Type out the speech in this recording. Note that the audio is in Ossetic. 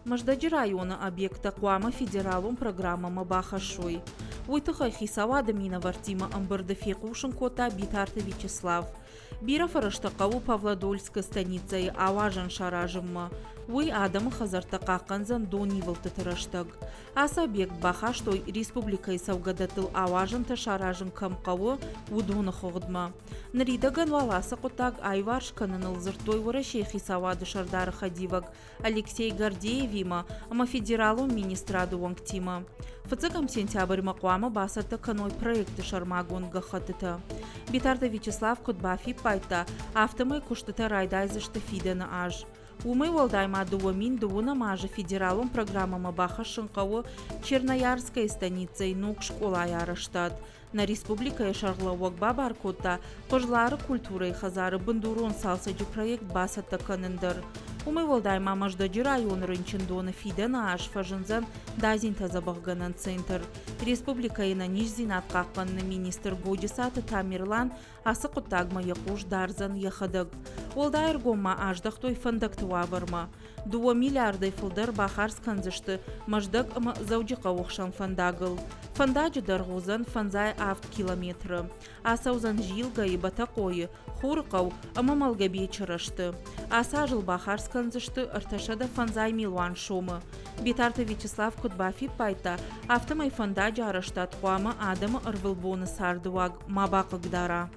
Мӕздӕджы районы объекттӕ хъуамӕ федералон программӕмӕ бахӕссой. Уый тыххӕй хицауады минӕвӕрттимӕ ӕмбырды фехъусын кодта Битарты Вячеслав. Бирӕ фӕрӕзтӕ хъӕуы Павлодольскы станицӕйы ауазӕн саразынмӕ. Уый адӕмы хӕдзӕрттӕ хъахъхъӕндзӕн донивылдтыты рӕстӕг. Ацы объект бахастой республикӕйы цӕугӕдӕттыл ауазӕнтӕ саразын кӕм хъӕуы, уыдоны хыгъдмӕ. Ныридӕгӕн уал ацы хъуыддаг аиварс кӕныныл дзырдтой Уӕрӕсейы хицауады сӕрдары хӕдивӕг Алексей Гордеевимӕ ӕмӕ федералон министрады уӕнгтимӕ. Фыццӕгӕм сентябрьмӕ хъуамӕ бацӕттӕ кӕной проекты сӕрмагонд гӕххӕттытӕ. Битарты Вячеслав куыд бафиппайдта, афтӕмӕй куыстытӕ райдайдзысты фидӕны аз. Уымӕй уӕлдай ма 2009 азы федералон программӕмӕ бахӕссын хъӕуы Черноярская станицӕйы ног скъолайы арӕзтад. Нӕ республикӕйы сӕргълӕууӕг бабар кодта Хъызлары культурӕйы хӕдзары бындурон цалцӕджы проект бацӕттӕ кӕнын дӕр. Уымӕй уӕлдай ма Мӕздӕджы районы рынчындоны фидӕны аз фӕзындзӕн дадзинтӕ дзӕбӕхгӕнӕн центр. Республикӕйы ӕнӕниздзинад хъахъхъӕныны министр Годжысаты Тамерлан ацы хъуыддагмӕ йӕ хъус дардзӕн йӕхӕдӕг. Уӕлдай ӕргом ма аздӕхтой фӕндӕгты уавӕрмӕ. Дыууӕ миллиардӕй фылдӕр бахардз кӕндзысты Мӕздӕг ӕмӕ Дзӕуджыхъӕуы хсӕн фӕндагыл. Фӕндаджы дӕргъ уыдзӕн 57 километры. Ацӕудзӕн Зилгӕйы, Бӕтӕхъойы, Хурыхъӕу ӕмӕ Малгобечы рӕзты. Ацы азыл бахардз кӕндзысты 350 милуан сомы. Битарты Вячеслав куыд бафиппайдта, афтӕмӕй фӕндаджы арӕзтад хъуамӕ адӕмы ӕрвылбоны цардыуаг ма бахъыгдара.